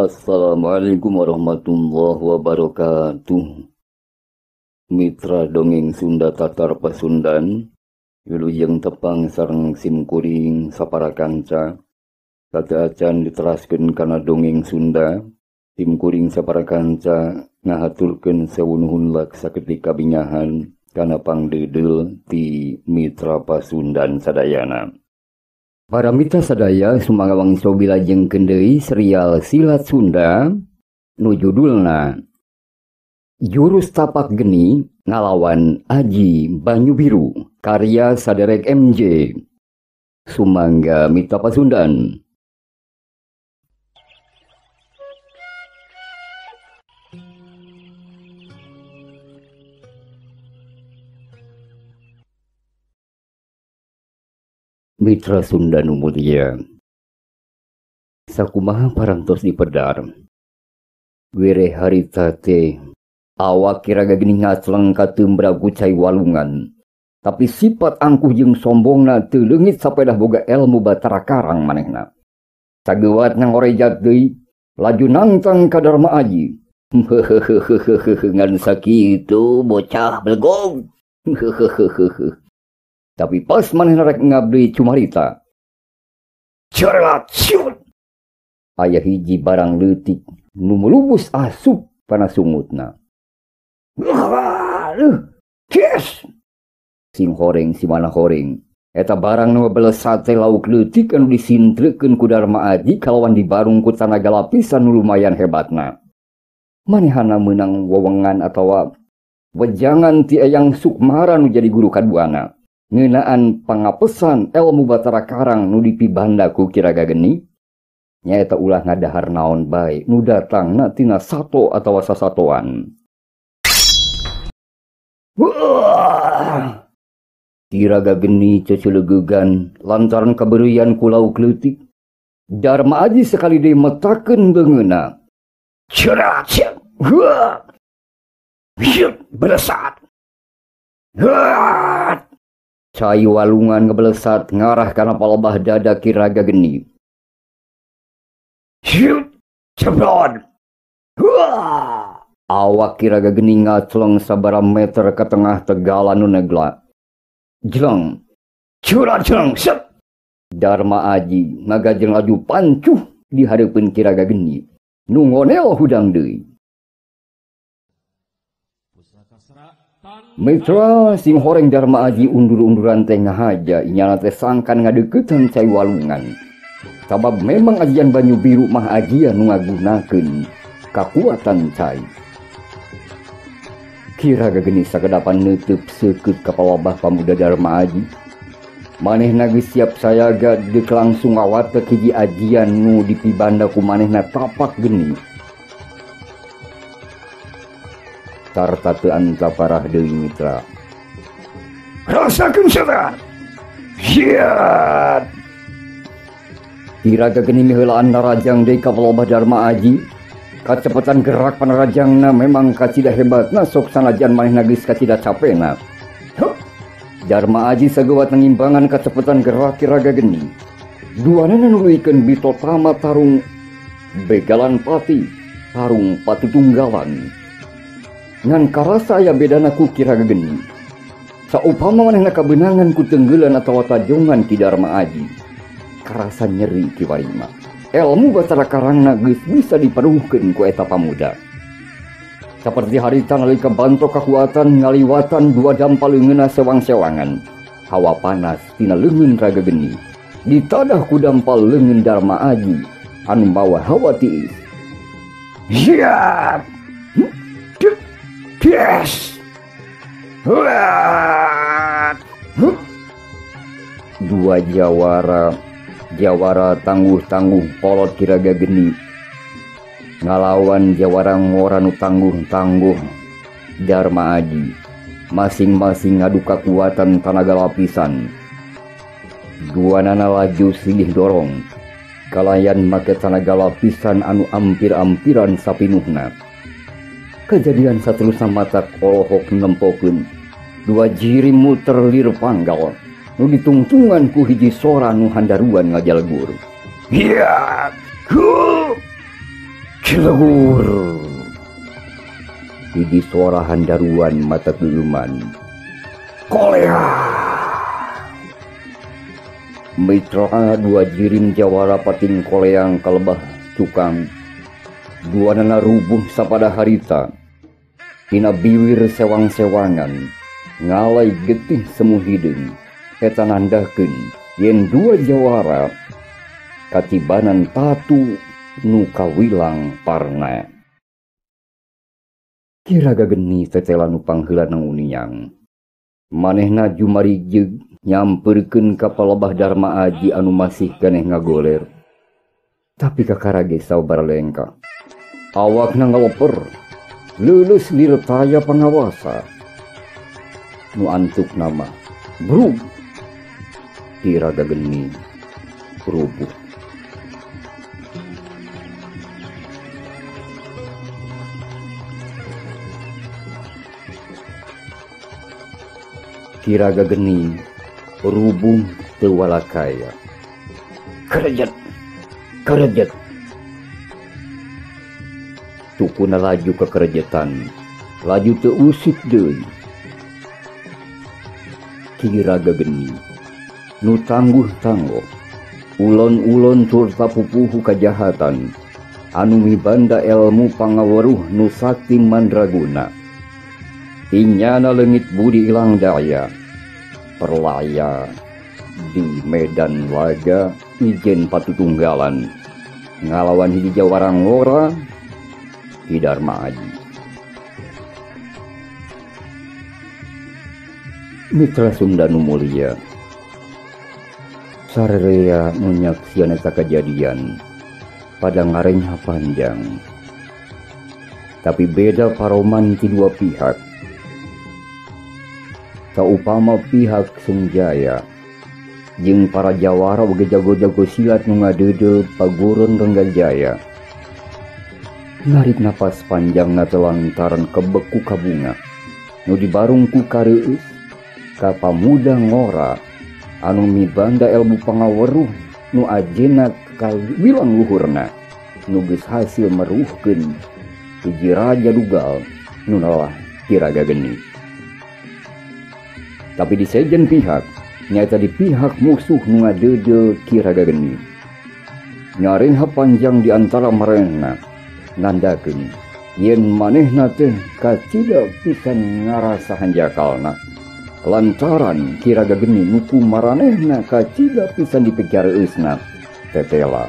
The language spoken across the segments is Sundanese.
Assalamualaikum warahmatullahi wabarakatuh. Mitra dongeng Sunda Tatar Pasundan, wilujeng tepang sareng simkuring sapara kanca. Sateuacan diteraskeun kana dongeng Sunda, simkuring sapara kanca ngahaturkeun sewu nuhun lak saketik kabingahan kana pangdeudeuh ti Mitra Pasundan sadayana. Para mitra sadaya sumangga wangsul bilajengkeun deui serial Silat Sunda nu judulna Jurus Tapak Geni Ngalawan Aji Banyu Biru karya Saderek MJ. Sumangga mitra Pasundan. Mitra Sunda nu mulia, sakumaha parantos dipedar were harita teh awak kiraga geni ngacleng kateumbra ku cai walungan, tapi sifat angkuh jeung sombongna teu leungit sapedah boga elmu Batara Karang manehna. Sageuwat ngorejat deui laju nangtang ka Darma Aji. Ngan sakitu bocah belegog. Tapi pas manehna rek ngabdi cumarita, cerelat ciut, aya hiji barang leutik nu mulubus asup kana sungutna. Kes! Sing horeng si mana horeng. Eta barang nu belesat teh lauk leutik anu disintrekeun ku Darma Aji kalawan dibarung ku tanaga lapisan nu lumayan hebatna. Manehana meunang wewengan atawa wejangan ti Eyang Sukmara nu jadi guru kaduana. Ngeunaan pangapesan elmu Batara Karang nu dipibanda ku Kiraga Geni, nyaeta ulah ngadahar naon bae nu datangna tina sato atawa sasatoan. Wah! Kiraga Geni cecelegegan lantaran kabeureuyan ku lauk leutik. Darma Aji sekali deui metakeun beungeuna. Cerat! Wah! Belesat! Wah! Cai walungan ngebelesat ngarah kana palebah dada Kiraga Geni. Hiut, ceblon. Wah! Awak Kiraga Geni ngacleng sabaraha meter ke tengah tegalan nu negla. Jleng, curang jleng, set. Darma Aji ngagajeng laju pancuh di hareupeun Kiraga Geni. Nu ngonel hudang deui. Mitra sing horeng Darma Aji undur-unduran teh ngahaja inyana teh sangkan ngadeuketan cai walungan. Sabab memang ajian Banyu Biru mah ajian nu ngagunakeun kakuatan cai. Kiraga Geni sakedapan neuteub seukeut ka palebah pamuda Darma Aji. Manehna geus siap sayaga deuk langsung ngawatek hiji ajian nu dipibanda ku manehna tapak geni. Tarta teu anta parah deui mitra. Rasakeun setan. Hiat. Kiraga Geni miheulaan narajang deui ka palebah Darma Aji. Kacepetan gerak panarajangna memang kacida hebatna sok sanajan manehna geus kacida capena. Hup. Darma Aji sageuwat ngimbangan kacepetan gerak Kiraga Geni. Duanana nuluykeun bitotama tarung begalan pati, tarung patutunggalan. Ngan karasa aya bedana ku Kiraga Geni. Saupama manehna kabeunangan ku tenggelan atawa tajongan ki Darma Aji, karasa nyeri kiwari mah. Elmu Batara Karangna geus bisa diparuhkeun ku eta pamuda. Saperti harita nalika banto kakuatan ngaliwatan dua dampal leungeunna sewang-sewangan. Hawa panas tina leungeun Raga Geni ditadah ku dampal leungeun Darma Aji anu mawa hawa tiis. Hiat! Yes! Dua jawara tangguh-tangguh kolot Kiraga Geni ngalawan jawara ngora nu tangguh-tangguh Darma Aji. Masing-masing ngadu kakuatan tanaga lapisan. Duanana laju silih dorong kalayan make tanaga lapisan anu ampir-ampiran sapinuhna. Kejadian saterusna mata olohok nempokeun dua jiri muter lir panggal nu ditungtungan ku hiji sora nu handaruan ngajalgur. Hiat! Hu! Cilegur. Hiji suara handaruan mata tuluman. Kolea. Mitra dua jirim jawara pating koleang kalebah cukang. Dua nana rubuh sapada harita. Tina biwir sewang-sewangan. Ngalai getih semu hideung. Eta nandakeun yen dua jawara katibanan tatu nu kawilang parna. Kira gageni tetela nu pangheula nanguniang. Manehna jumarijeg nyamperkeun ka palebah Darma Aji anu masih keneh ngagoler. Tapi kakara ge sabar lengkah. Awakna ngaloper, leuleus lirtaya pangawasa. Nu antuk nama brug. Kira gageni rubuh. Kira gageni rubuh teu walakaya. Kerejet, kerejet. Tukuna laju kekerejetan, laju teu usik deui. Kira gageni nu tangguh-tangguh, ulon-ulon turta pupuhu kajahatan, anu mibanda elmu pangaweruh nu sakti mandraguna. Inyana leungit budi ilang daya, perlaya di medan laga ijen patutunggalan, ngalawan hiji jawara ngora Ki Darma Aji. Mitra Sunda nu mulia, sarerea menyaksian eta kejadian pada ngarengha panjang. Tapi beda paroman ti dua pihak. Saupama pihak Senjaya jeung para jawara oge jago-jago silat nu ngadeudeuh paguron Renggajaya. Narik napas panjangna teh lantaran kebek ku kabunga nu dibarung ku kareueus ka pamuda ngora anu mibanda elmu pangaweruh nu ajena kawilang luhurna nu geus hasil meruhkeun hiji raja dugal nu nalah Kira Gageni. Tapi di sejen pihak, nyata di pihak musuh nu ngadeudeuh Kira Gageni. Nyaringha panjang di antara marehna nandakeun yen manehna teh kacida pisan ngarasa hanjakalna. Lantaran Kira Gageni nu ku maranehna kacida pisan dipikareusna tetela.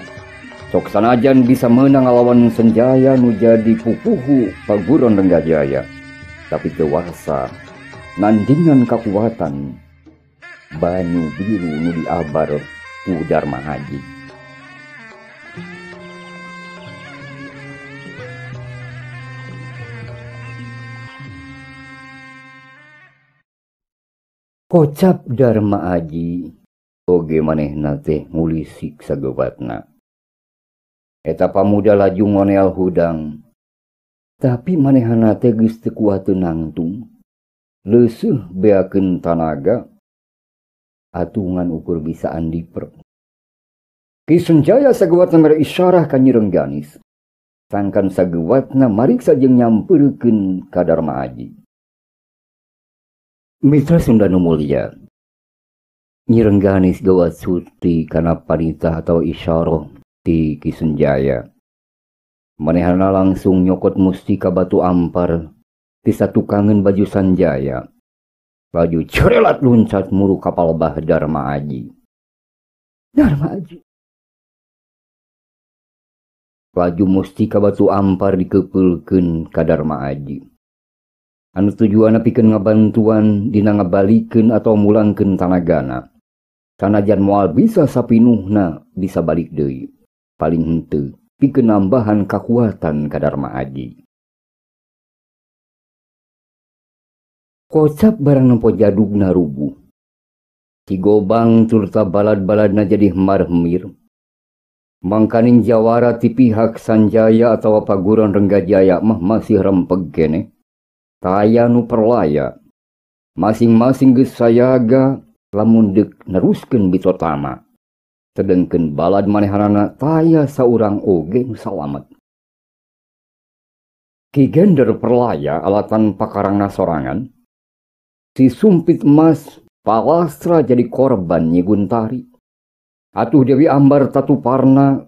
Sok sanajan bisa meunang ngalawan Senjaya nu jadi pupuhu paguron Renggajaya, tapi dewasa nandingan kakuatan banyu biru nu diabar ku Darma Aji. Kocap Darma Aji oge manehna teh ngulisik sagewatna. Eta pamuda laju ngonel hudang, tapi manehna teh geus teu kuat teu nangtung. Leuseuh beakeun tanaga atungan ukur bisa andiper. Ki Senjaya sagewatna mere isyarah ka Nyi Rengganis. Sangkan sagewatna mariksa jeung nyampeurkeun ka Darma Aji. Mitra Sunda nu mulia, Nyi Rengganis gawat suti kana panitah atau isyarah ti Ki Senjaya. Manehna langsung nyokot mustika batu ampar ti satukangeun baju Sanjaya. Baju cerelat luncat muru kapal bah Darma Aji. Darma Aji. Baju mustika batu ampar dikepeulkeun ka Darma Aji. Anu tujuanna pikeun ngabantuan dina ngabalikeun atau mulangkeun tanagana. Sanajan moal bisa sapinuhna bisa balik deui. Paling henteu pikeun nambahan kakuatan ka Darma Aji. Kocap barang nempo jadugna rubuh. Cigobang turta balad-baladna jadi hemar-hemir. Mangkaning jawara ti pihak Sanjaya atawa paguron Renggajaya mah masih rempeg keneh. Taya nu perlaya. Masing-masing geus sayaga lamun deuk neruskeun bitotama. Sedengkeun balad manehanana taya saurang oge nu salamet. Ki Gender Perlaya alatan pakarangna sorangan. Si Sumpit Emas Palastra jadi korban Nyi Guntari. Atuh Dewi Ambar Tatuparna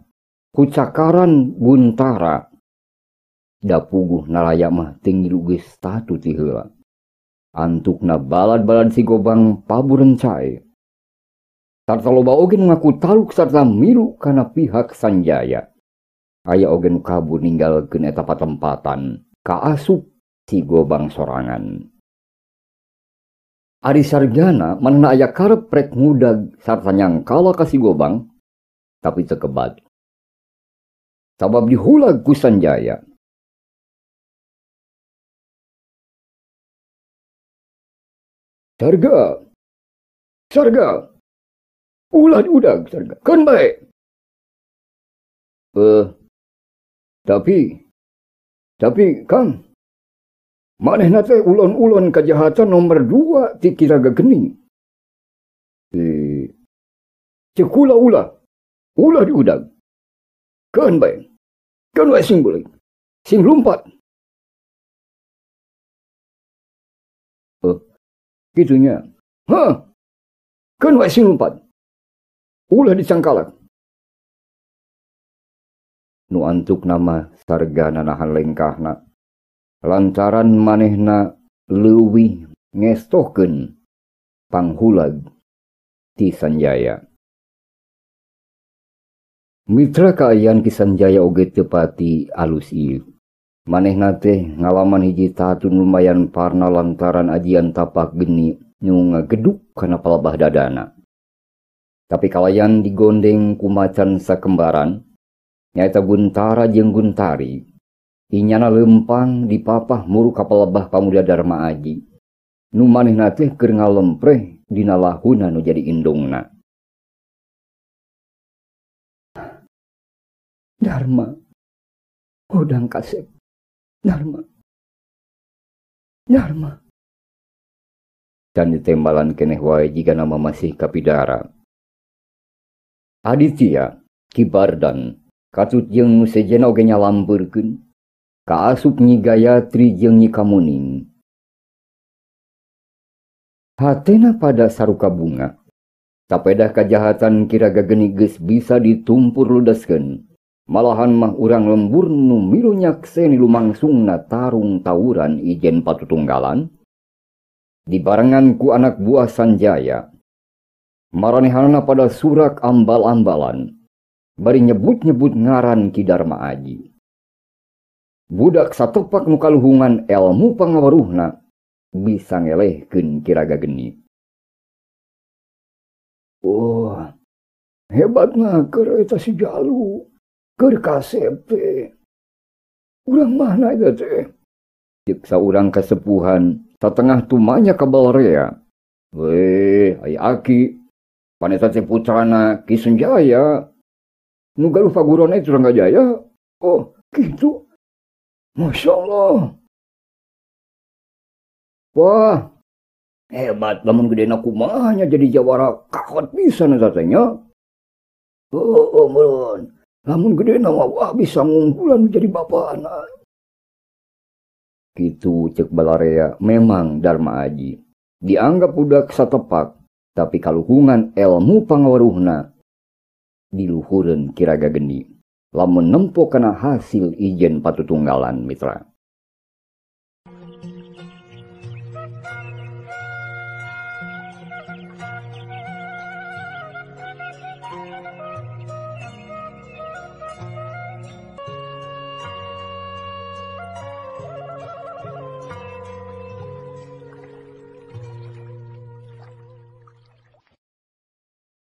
kucakaran Guntara. Da puguh naraya mah teu ngilu geus tatu ti heula. Antukna balad-balad si Gobang pabureun cae. Sarta loba oge nu ngaku taluk sarta milu kana pihak Sanjaya. Aya oge nu kabur ninggalkeun eta patempatan kaasup si Gobang sorangan. Ari Sarjana manehna aya karep rek ngudag sarta nyangkala ka si Gobang, tapi teu kebat. Sabab dihulag ku Sanjaya. Sarga, Sarga, ulah diudag Sarga, keun bae. Tapi Kang, manehna teh ulon-ulon kajahatan nomor 2 ti Kiraga Geni. Ceuk kula ulah, ulah diudag. Keun bae sing beuleuk, sing lumpat. Kitunya. Hah, keun wae sing lumpat. Ulah dicangkalak. Nu antuk nama Sargana nahan lengkahna. Lantaran manehna leuwih ngestohkeun panghulag ti Sanjaya. Mitra kaayaan Ki Sanjaya oge teu pati alus ieu. Manehna teh ngalaman hiji tatun lumayan parna lantaran ajian tapak geni nu ngageduk kana palebah dadana. Tapi kalayan digondeng ku macan sakembaran, nyaeta Guntara jeung Guntari. Inyana lempang dipapah muru ka palebah pamuda Darma Aji. Nu manehna teh keur ngalempreh dina lahuna nu jadi indungna. Darma, hudang kasep. Dharma, Dharma. Dan ditembalan keneh wae jika nama masih kapidara. Aditya, Ki Bardan, katut jeung nu sejenna oge nyalampeurkeun, kaasup Nyi Gayatri jeung Nyi Kamuning. Hatena pada saruka bunga, sapedah kajahatan Kiraga Geni geus bisa ditumpur ludaskeun. Malahan mah urang lembur nu milu nyakseni lumangsungna tarung tawuran ijen patutunggalan dibarengan ku anak buah Sanjaya. Maranehanana pada surak ambal-ambalan bari nyebut-nyebut ngaran Ki Darma Aji. Budak satopak nu kaluhungan elmu pangaweruhna bisa ngelehkeun Kiraga Geni. Oh, hebatna keur eta si Jalu. Keur kasep teh. Urang mana eta teh? Ceuk saurang kasepuhan satengah tumanya ka balarea. Weh, aya aki. Pan eta teh putrana Ki Sanjaya. Nu galuh pagurona itu Ranggajaya. Oh, kitu. Masya Allah. Wah, hebat lamun gedena kumaha nya jadi jawara kakot pisan eta teh nya. Oh, meureun. Lamun gede nama wah bisa ngungkulan menjadi bapak anak. Kitu cek balarea memang Darma Aji. Dianggap budak satepak, tapi kaluhungan ilmu pangaweruhna diluhureun Kiraga Geni. Lamun nempo kana hasil ijen patutunggalan mitra.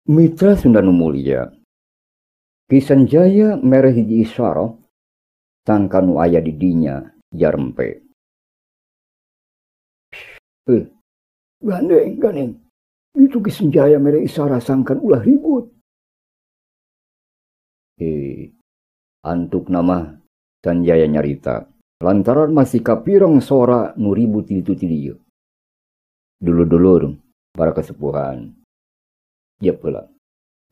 Mitra Sunda nu mulia, Ki Sanjaya mere hiji isyarah sangka nu aya di dinya jarempe. Gandeng, gandeng. Itu Ki Sanjaya mere isyarah sangkan ulah ribut. Antuk nama Sanjaya nyarita lantaran masih kapirong sora nu ribut itu ti dieu. Dulur-dulur para kesepuhan. Jep heula.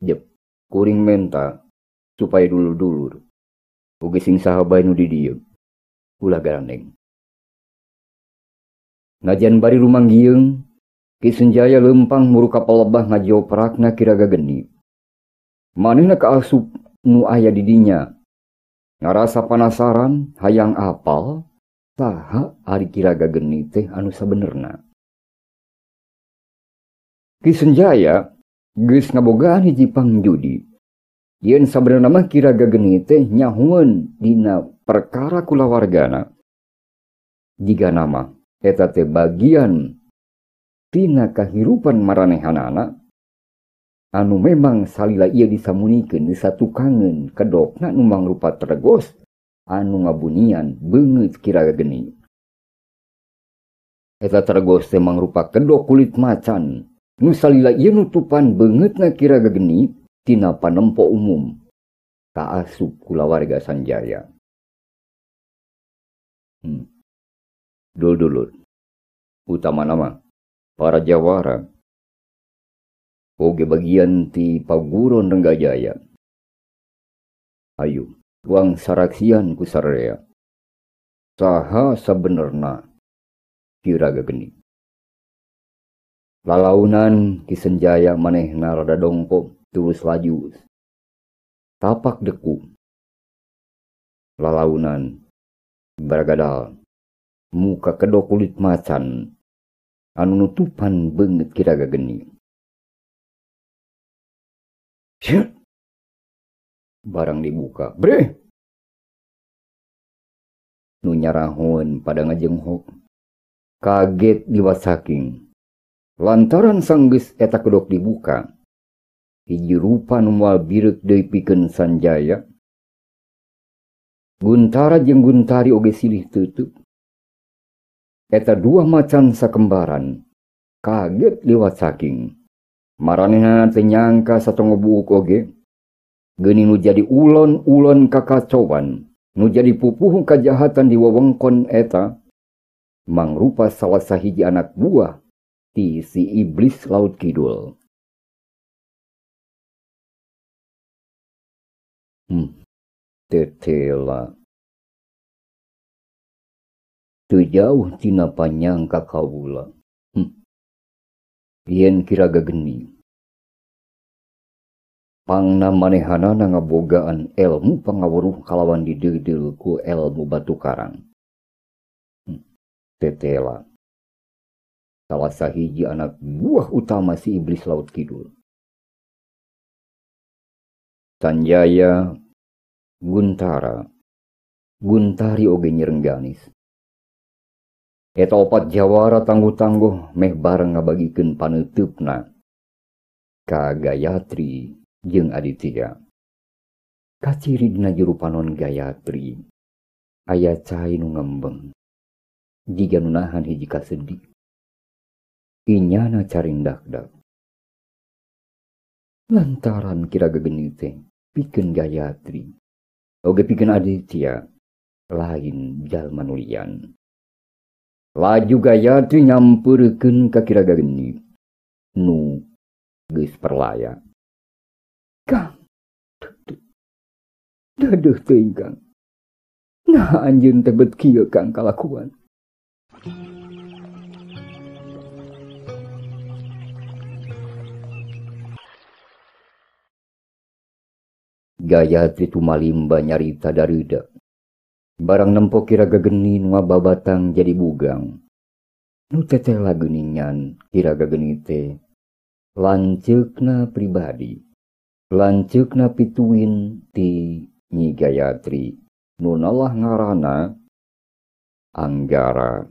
Jep. Kuring menta supaya dulur-dulur. Oge sing saha bae nu di dieu. Ulah garandeng. Najan bari rumanggieung, Ki Senjaya lempang muru ka palebah ngajoprakna Ki Raga Geni. Manehna kaasup nu aya di dinya. Ngarasa panasaran hayang apal saha ari Ki Raga Geni teh anu sabenerna. Ki Senjaya geus ngabogaan hiji pangjudi. Yen sabenerna mah Ki Raga Geni teh nyahueun dina perkara kulawargana. Jiga nama eta teh bagian tina kahirupan maranehanana anu memang salila ieu disamunikeun disatukangeun kedokna nu mangrupa tergos anu ngabunian beungeut Ki Raga Geni. Eta tergos teh mangrupa kedok kulit macan nu salila ieu nutupan beungeutna Ki Raga Geni tina panempo umum kaasup kulawarga Sanjaya. Dulur-dulur utama nama para jawara oge bagian ti paguron Renggajaya. Ayo tuang saraksian ku sararea saha sabenerna Ki Raga Geni. Lalaunan Ki Senjaya manehna rada dongkop tulus laju tapak deku. Lalaunan baragadal muka kedok kulit macan anu nutupan beungeut Ki Raga Geni. Syet! Barang dibuka, bre! Nu nyarahun pada ngajenghok. Kaget liwat saking. Lantaran sanggeus eta kedok dibuka, hiji rupa nu moal bireuk deui pikeun Sanjaya. Guntara jeung Guntari oge silih teuteuk. Eta dua macan sakembaran kaget liwat saking. Maranehna teu nyangka satongo buuk oge geuning nu jadi ulon-ulon kakacauan, nu jadi pupuhu kajahatan di wewengkon eta mangrupa salah sahiji anak buah ti si iblis laut kidul. Tetela teu jauh tina panyangka kawula. Yen Ki Raga Geni pangna manehanana ngabogaan elmu pangaweruh kalawan dideudeuh ku elmu batu karang. Tetela salah sahiji anak buah utama si iblis laut kidul. Sanjaya, Guntara, Guntari oge nyerengganis. Eta opat jawara tangguh-tangguh meh bareng ngabagikeun paneuteup-na ka Gayatri jeung Aditya. Kaciri dina juru panon Gayatri aya cai nu ngembeng jiga nu nahan hiji kasedih. Inyana carindak-dak. Lantaran Ki Raga Geni teh pikeun Gayatri oge pikeun Aditya lain jalma nu lian. Laju Gayatri nyampeurekeun ka Ki Raga Geni nu geus perlaya. Kang, dadeuh teuing Kang. Nah anjeun teh bet kieu Kang kalakuan. Gayatri tumalimba nyarita dareuda. Barang nempo Ki Raga Geni nu ngababatang jadi bugang. Nu tetela geuningan Ki Raga Geni teh lanceukna pribadi, lanceukna pituin ti Nyi Gayatri nu nalah ngaranna Anggara.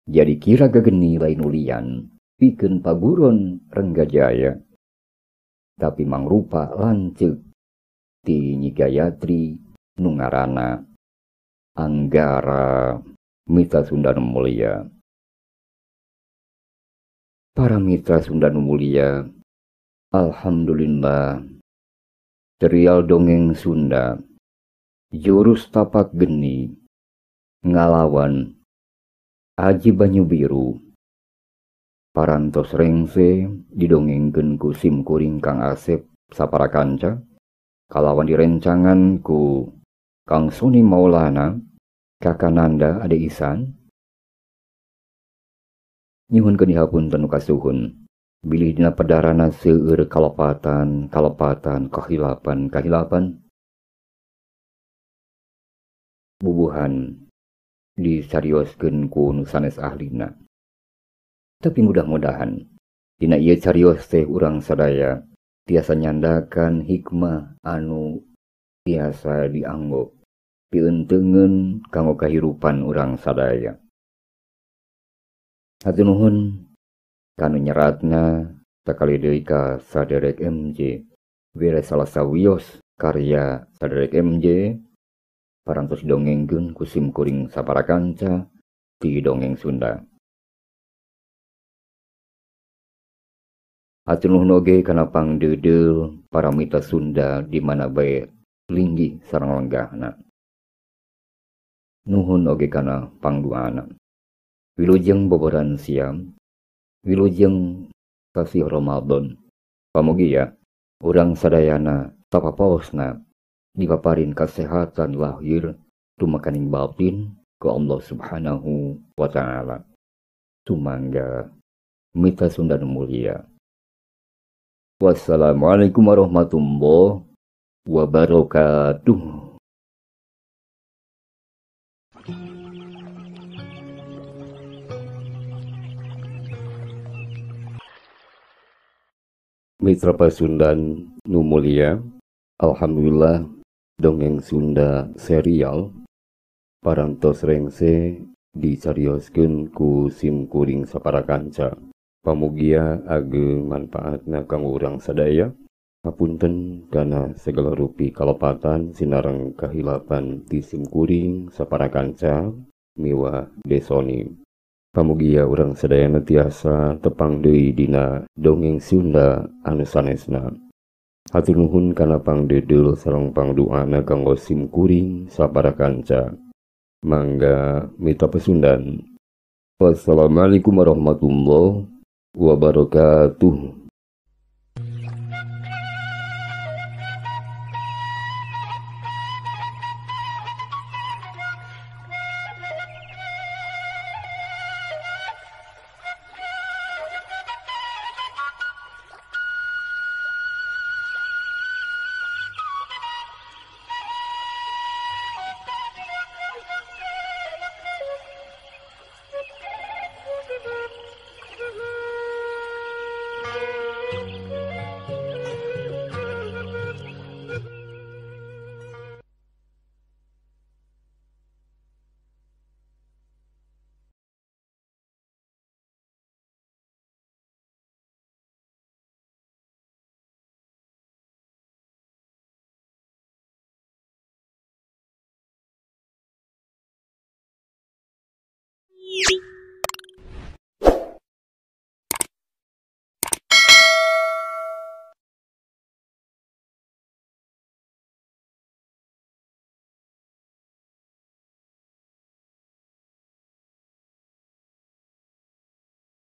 Jadi Ki Raga Geni lain ulian pikeun paguron Renggajaya, tapi mangrupa lanceuk ti Nyi Gayatri nu ngaranna Anggara. Mitra Sunda nu mulia. Para mitra Sunda nu mulia, alhamdulillah serial dongeng Sunda Jurus Tapak Geni ngalawan Aji Banyu Biru parantos rengse didongengkeun ku sim kuring Kang Asep sapara kanca kalawan direncangan ku Kang Sony Maulana. Kakak Nanda Ade Isan. Nyuhunkeun dihapunten nu kasuhun. Bilih dina pedarana seueur kalepatan, kalepatan, kahilapan, kahilapan. Bubuhan disarioskeun ku nu sanes ahlina. Tapi mudah-mudahan dina ieu carios teh urang sadaya tiasa nyandakan hikmah anu tiasa dianggo piunteungeun kanggo kahirupan urang sadaya. Hatur nuhun kanu nyeratna sakali deui ka Saderek MJ. Were salah sawios karya Saderek MJ parantos dongengkeun ku sim kuring sapara kanca ti dongeng Sunda. Hatur nuhun oge kana pangdeudeul para mitra Sunda di mana bae linggih sareng lenggahna. Nuhun oge kana pangduana. Wilujeng boboran siam, wilujeng sasih Ramadan. Pamugia urang sadayana sapapaosna dipaparin kasehatan lahir tumekaning batin ku Allah Subhanahu wa taala. Sumangga mitra Sunda nu mulia. Wassalamualaikum warahmatullahi wabarakatuh. Mitra Pasundan nu mulia, alhamdulillah dongeng Sunda serial parantos rengse dicarioskeun ku sim kuring sapara kanca. Pamugia ageng manfaatna kanggo urang sadaya. Hapunten kana segala rupi kalepatan sinareng kahilapan ti sim kuring sapara kanca miwah desoni. Pamugia urang sadayana tiasa tepang deui dina dongeng Sunda anu sanesna. Hatur nuhun kana pangdeudeul sareng pangduana kanggo sim kuring sapara kanca. Mangga mitra Pasundan. Wassalamualaikum warahmatullahi wabarakatuh.